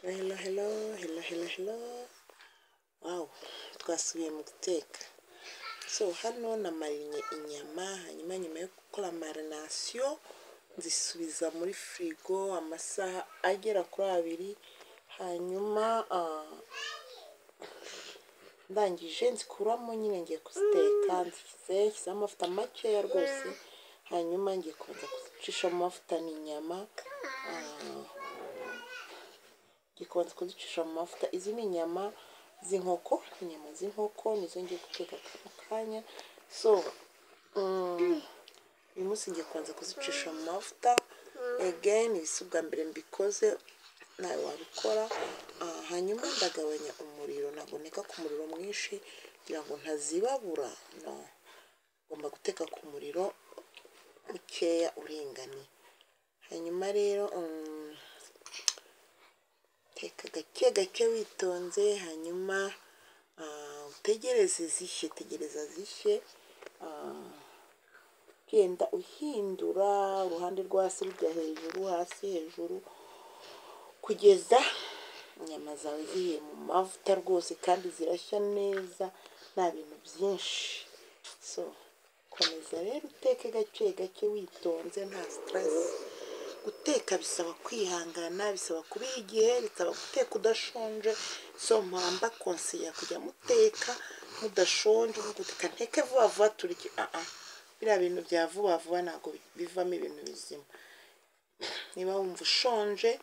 Hello, hello, hello, hello, hello. Wow, twasubiye mu guteka. So hano namarinye inyama, hanyuma nyuma yo gukora marination nzisubiza muri firigo amasaha agera kuri 2, hanyuma ndangije nzikuramo nyine ngiye kuziteka, nzishyizeho amavuta makeya rwose, hanyuma ngiye kubanza kuzicisha mu mavuta. Ni inyama ngiye kubanza kuzicisha mu mavuta. Izi ni inyama z'inkoko, inyama z'inkoko nizo ngiye guteka kano kanya. So uyu munsi ngiye kubanza kuzicisha mu mavuta. Again, ibi si ubwa mbere mbikoze, nawe wabikora. Hanyuma ndagabanya umuriro, ntabwo nteka ku muriro mwinshi kugira ngo ntazibabura. No, ngomba guteka ku muriro mukeya uringaniye. Hanyuma rero teka gake gake witonze, hanyuma utegereze zishye, tegereza zishye, genda uhindura uruhande rwo hasi rujya hejuru, hasi hejuru, kugeza inyama zawe zihiye mu mavuta rwose, kandi zirashya neza nta bintu byinshi. So komeza rero uteke gake gake witonze, nta stress. Guteka bisaba kwihangana, bisaba kubiha igihe, bisaba guteka udashonje. So mpamba konseya kujya muteka mudashonje, uvuga uti reka nteke vuba vuba turye. Biriya bintu bya vuba vuba ntabwo bivamo ibintu bizima. Niba wumva ushonje,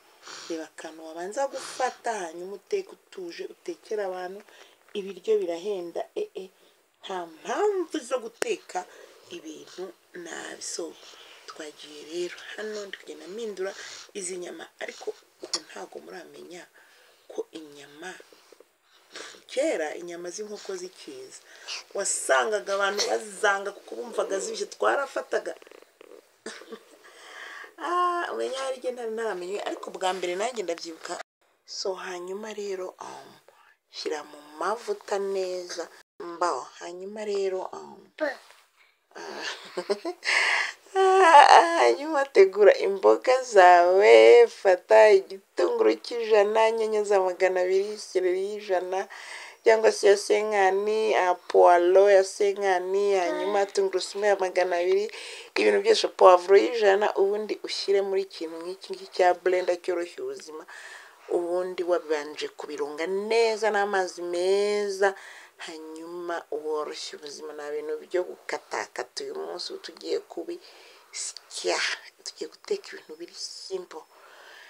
reba akantu wabanza gufata, hanyuma uteke utuje, utekere abantu. Ibiryo birahenda, nta mpamvu zo guteka ibintu nabi. So twagiye rero, hano ndi kugenda mpindura izi nyama, ariko ubu ntabwo muramenya ko inyama kera, inyama z'inkoko zikiza, wasangaga abantu bazanga kuko bumvaga zibishye. Twarafataga, umenya hari igihe ntari ntaramenye, ariko bwa mbere nanjye ndabyibuka. So hanyuma rero shyira mu mavuta neza mbaho. Hanyuma rero hanyuma tegura imboga zawe. Fata igitunguru cy'100, inyanya za 200, seleri y'100 cyangwa se ya cinquante, puwaro ya cinquante, hanyuma tungurusumu ya 200, ibintu byose, puwavuro y'100, ubundi ushyire muri kintu nk'iki ngiki cya blender cyoroshya ubuzima. Ubundi wabanje kubirunga neza n'amazi meza, hanyuma woroshya ubuzima. Nta bintu byo gukatakata uyu munsi, tugiye kubisya, tugiye guteka ibintu biri simple.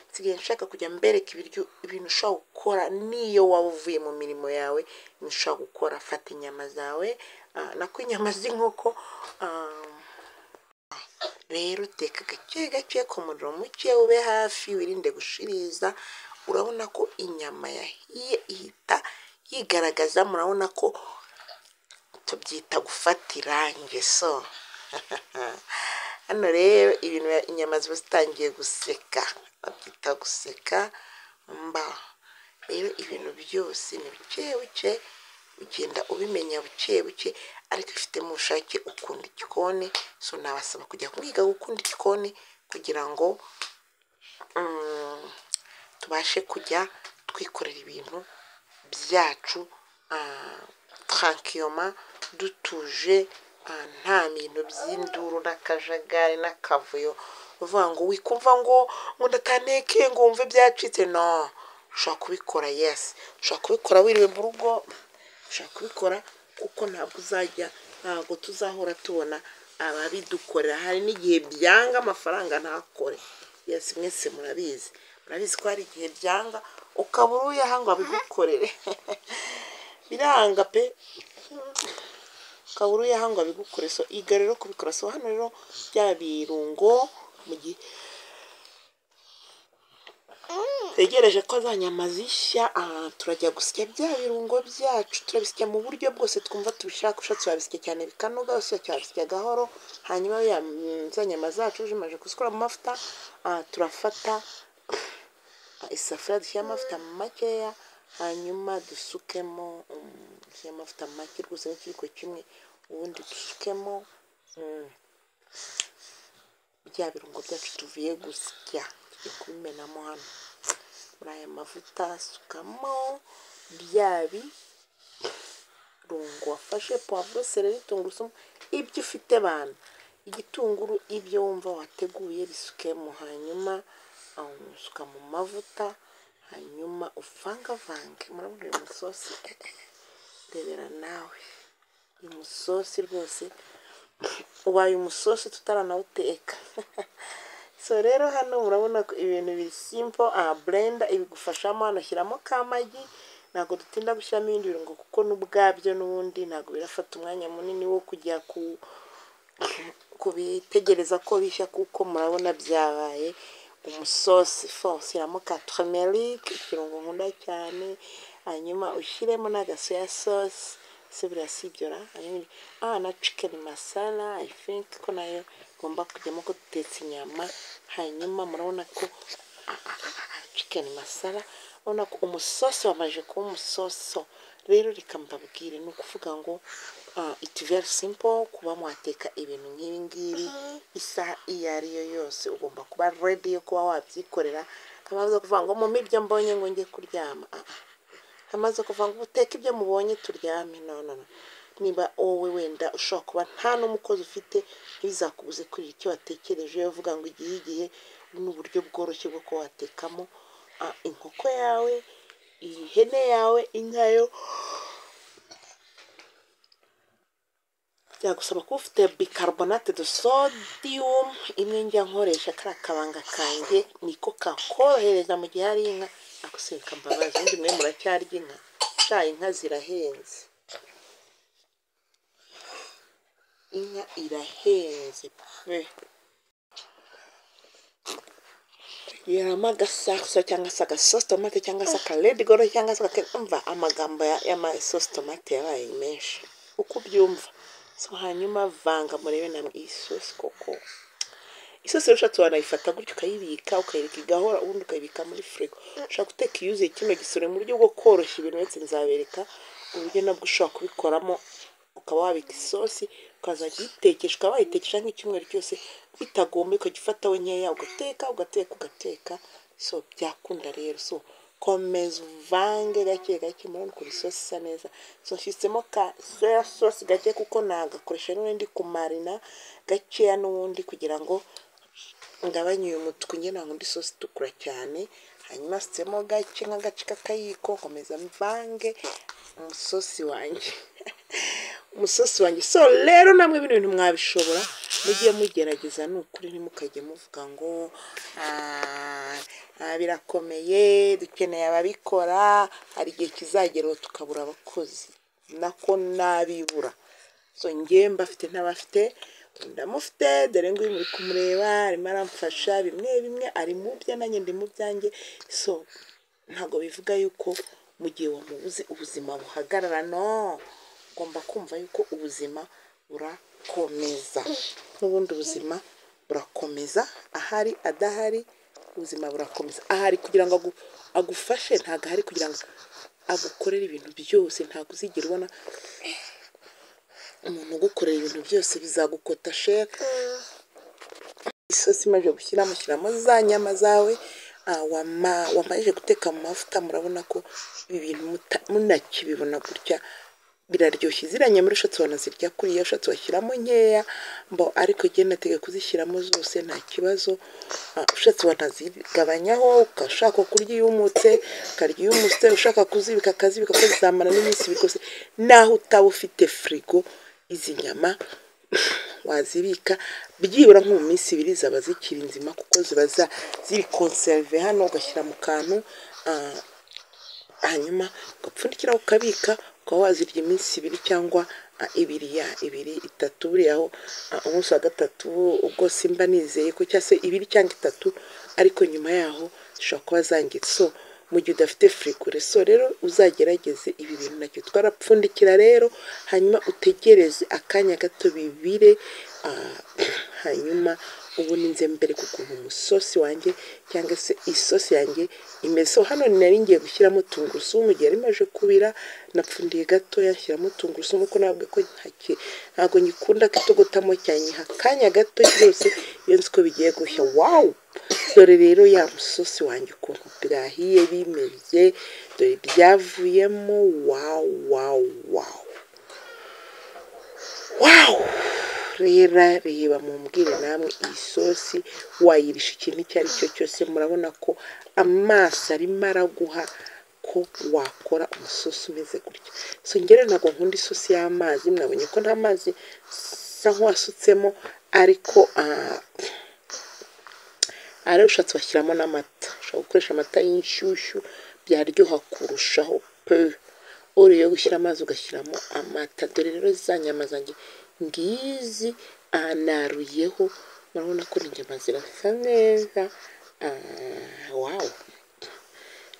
Nsigaye nshaka kujya mbereka ibiryo, ibintu ushobora gukora n'iyo waba uvuye mu mirimo yawe, ibintu ushobora gukora. Fata inyama zawe, nako inyama z'inkoko. Rero teka gake gake ku muriro muke, ube hafi, wirinde gushiriza. Urabona ko inyama yahiye ihita yigaragaza, murabona ko tubyita gufata irange. So hano rero ibintu, inyama ziba zitangiye guseka, babyita guseka mba. Rero ibintu byose ni buke buke, ugenda ubimenya buke buke, ariko ifitemo ubushake, ukunda igikoni. So nabasaba kujya mwiga gukunda igikoni kugira ngo tubashe kujya twikorera ibintu byacu tranquillement, dutuje, nta bintu by'induru n'akajagari n'akavuyo. Uvuga ngo wikumva ngo ndataneke ngo wumve byacitse. No, ushobora kubikora, yes, ushobora kubikora wiriwe mu rugo, ushobora kubikora, kuko ntabwo uzajya, ntabwo tuzahora tubona ababidukorera. Hari n'igihe byanga, amafaranga ntakore. Yes, mwese murabizi, murabizi ko hari igihe byanga, ukabura uyaha ngo abigukorere. Biranga pe, ukabura uyaha ngo abigukore. So iga rero kubikora. So hano rero bya birungo, mu gihe tegereje ko za nyama zishya, turajya gusya bya birungo byacu. Turabisya mu buryo bwose twumva tubishaka. Ushatse wabisya cyane bikanoga, ushatse wabisya gahoro. Hanyuma za nyama zacu zimaze kuzikura mu mavuta, turafata isafuriya, dushyire amavuta makeya, hanyuma dusukemo, dushyire amavuta make rwose n'ikiyiko kimwe, ubundi dusukemo bya birungo byacu tuvuye gusya. Tugiye kubimenamo hano. Muri aya mavuta sukamo bya birungo wafashe, puwavuro, seleri, tungurusumu, ibyo ufite bana, igitunguru, ibyo wumva wateguye bisukemo, hanyuma usuka mu mavuta, hanyuma uvangavange. Murabona uyu musosi, rebera nawe uyu musosi rwose ubaye umusosi tutaranawuteka. So rero hano murabona ko ibintu biri simple. Blender ibigufashamo. Hano shyiramo kamagi, ntabwo dutinda gushyiramo ibindi birungo kuko n'ubwabyo n'ubundi ntabwo birafata umwanya munini wo kujya kubitegereza ko bishya, kuko murabona byabaye umusosi. Fo shyiramo ka turmeric, ikirungo nkunda cyane, hanyuma ushyiremo n'agasoya sauce. Se buriya si ibyo ra? Na chicken masala, I think ko nayo igomba kujyamo ko dutetse inyama. Hanyuma murabona ko chicken masala, urabona ko umusosi wamaze kuba umusoso. Rero reka mbabwire, ni ukuvuga ngo it's very simple kuba mwateka ibintu nk'ibi ngibi isaha iyo ari yo yose. Ugomba kuba ready yo kuba wabyikorera. Hamaze kuvuga ngo mumpe ibyo mbonye ngo njye kuryama, hamaze kuvuga ngo uteke ibyo mubonye turyame. No, no, no. Niba wowe wenda ushobora kuba nta n'umukozi ufite, ntibizakubuze kurira icyo watekereje. Iyo uvuga ngo igihe ni uburyo bworoshye bwo kuba watekamo inkoko yawe, ihene yawe, inka yo byagusaba kuba ufite bicarbonate de sodium imwe njya nkoresha. Kariya kabanga kanjye niko kakorohereza mu gihe hari inka. Ako se reka mbabaze, ubundi mwe muracyarya inka? Sha, inka zirahenze, inka irahenze pe. Yeramo agasauce cyangwa se agasosi tomate cyangwa se aka red goro cyangwa se umva amagambo y'amasosi tomate yabaye menshi uko ubyumva. So hanyuma vanga, murebe namwe iyi sosi koko. Isosi rero ushatse wanayifata gutyo ukayibika, ukayireka igahora, ubundi ukayibika muri firigo. Ushobora guteka iyuzuye kino gisore mu buryo bwo koroshya ibintu. Uretse nzabereka uburyo nabwo ushobora kubikoramo, ukaba wabika isosi ukazajya uyitekesha, ukaba wayitekesha nk'icyumweru cyose bitagomba, ukajya ufataho nkeya ugateka, ugateka, ugateka. So byakunda rero. So komeza uvange gake gake. Murabona ukuntu isosi isa neza. So nshyizemo ka soya sauce gake kuko nagakoresha n'ubundi kumarina gakeya n'ubundi kugira ngo ngabanye uyu mutuku. Njye ntabwo ndi isosi itukura cyane. Hanyuma nshyizemo gake nk'agace k'akayiko, nkomeza mvange umusosi wanjye, umusosi wanjye. So rero namwe bino bintu mwabishobora, mujye mugerageza. Ni ukuri ntimukajye muvuga ngo birakomeye, dukeneye ababikora. Hari igihe kizageraho tukabura abakozi, nako nabibura. So njye mbafite ntabafite, ndamufite. Dore nguyu muri kumureba, arimo aramfasha bimwe bimwe, ari mu bye nanjye ndi mu byanjye. So ntabwo bivuga yuko mu gihe wamubuze ubuzima buhagarara. No, ugomba kumva yuko ubuzima burakomeza n'ubundi, ubuzima burakomeza ahari adahari, ubuzima burakomeza. Ahari kugira ngo agufashe, ntabwo ahari kugira ngo agukorere ibintu byose. Ntabwo uzigera ubona umuntu ugukorera ibintu byose, bizagukota cher. Isosi imaze gushyiramo, shyiramo za nyama zawe wamajije guteka mu mavuta. Murabona ko ibi bintu munakibibona gutya biraryoshye. Ziriya nyama ushatse wanazirya kuriya, ushatse washyiramo nkeya mbo, ariko njye nategeka kuzishyiramo zose, nta kibazo. Ushatse wanazigabanyaho, ushaka kurya iyumutse ukarya iyumutse, ushaka kuzibika akazibika, kuko zizamara n'iminsi ibiri rwose. Naho utaba ufite firigo, izi nyama wazibika byibura nko mu minsi ibiri zaba zikiri nzima, kuko ziba ziri conservé. Hano ugashyira mu kantu, hanyuma ugapfundikira ukabika, ukaba wazirya iminsi ibiri cyangwa ibiri ya ibiri itatu. Buriya aho umunsi wa gatatu ubwo simba nizeye ko, cyangwa se ibiri cyangwa itatu, ariko nyuma yaho zishobora kuba zangiritse. So mu gihe udafite firigo, so rero uzagerageze ibi bintu nacyo twarapfundikira rero, hanyuma utegereze akanya gato bibire, hanyuma ubu ninze mbere ku kuntu umusosi wanjye cyangwa se isosi yanjye imeze. So hano nari ngiye gushyiramo tungurusumu igihe yari imaze kubira. Napfundiye gatoya nshyiramo tungurusumu kuko ntabwo ko ntabwo ngikunda kitogotamo cyane. Nyiha akanya gato rwose iyo nzi ko bigiye gushya. Wow. Dore rero ya musosi wanjye ukuntu byahiye bimeze, dore byavuyemo. Wow wow wow wow! Rero reba mumbwire namwe, iyi sosi wayirisha ikintu icyo ari cyo cyose. Murabona ko amaso arimo araguha ko wakora umusosi umeze gutya. So ngere ntabwo nkunda isosi y'amazi, mwabonye ko nta mazi sa nk'uwasutsemo, ariko ari ushatse washyiramo n'amata, ushobora gukoresha amata y'inshyushyu byaryoha kurushaho pe, uriye gushyira amazi ugashyiramo amata. Dore rero za nyama zanjye ngizi naruyeho, murabona ko inyama zirasa neza. Wow!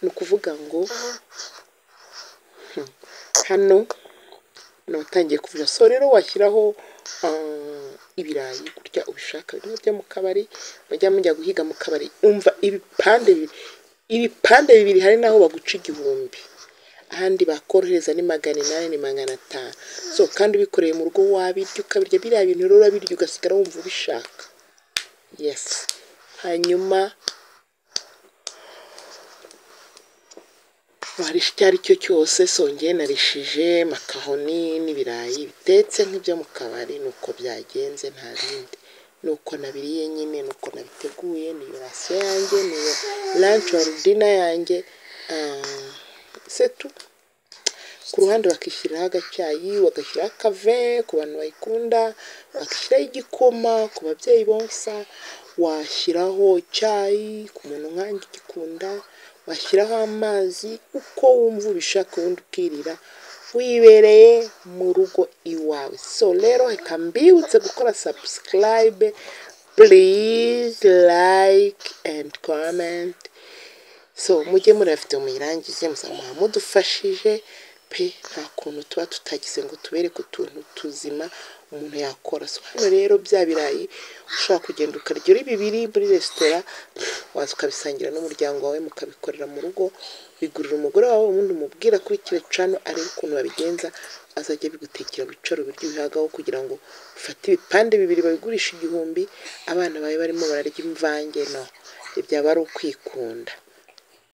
Ni ukuvuga ngo hano natangiye kuvuga. So rero washyiraho ibirayi gutya ubishaka, bimwe byo mu kabari bajya mujya guhiga mu kabari, umva ibipande bibiri hari naho baguca 1000, ahandi bakorohereza ni 800 ni 500. So kandi ubikoreye mu rugo wabirya ukabirya, biriya bintu rero urabirya ugasigara wumva ubishaka. Yes. Hanyuma warisha icyo ari cyo cyose. Songeye narishije makaroni n'ibirayi bitetse nk'ibyo mu kabari, nuko byagenze nta bindi, nuko nabiriye nyine, nuko nabiteguye. Niyo rasiyo yanjye, niyo lunch or dinner yanjye, setu. Ku ruhande bakishyiriraho agacyayi, bagashyiraho akave ku bantu bayikunda, bagashyiraho igikoma ku babyeyi bonsa, washyiraho icyayi ku muntu nkanjye ugikunda, washyiraho amazi uko wumva ubishaka, ubundi ukirira wibereye mu rugo iwawe. So rero reka mbibutse gukora subscribe, please like and comment. So mujye muri video muyirangize, muzamuha mudufashije pe, nta kuntu tuba tutagize ngo tubereke utuntu tuzima umuntu yakora. So hano rero bya birayi ushobora kugenda ukarya uri bibiri muri resitora, waza ukabisangira n'umuryango wawe, mukabikorera mu rugo, bigurira umugore wawe, ubundi umubwira kuri kire cano arebe ukuntu babigenza, azajya bigutekera wicare ubiryo ubihagaho, kugira ngo ufate ibipande bibiri babigurisha 1000, abana bawe barimo bararya imvange. No byaba ari ukwikunda.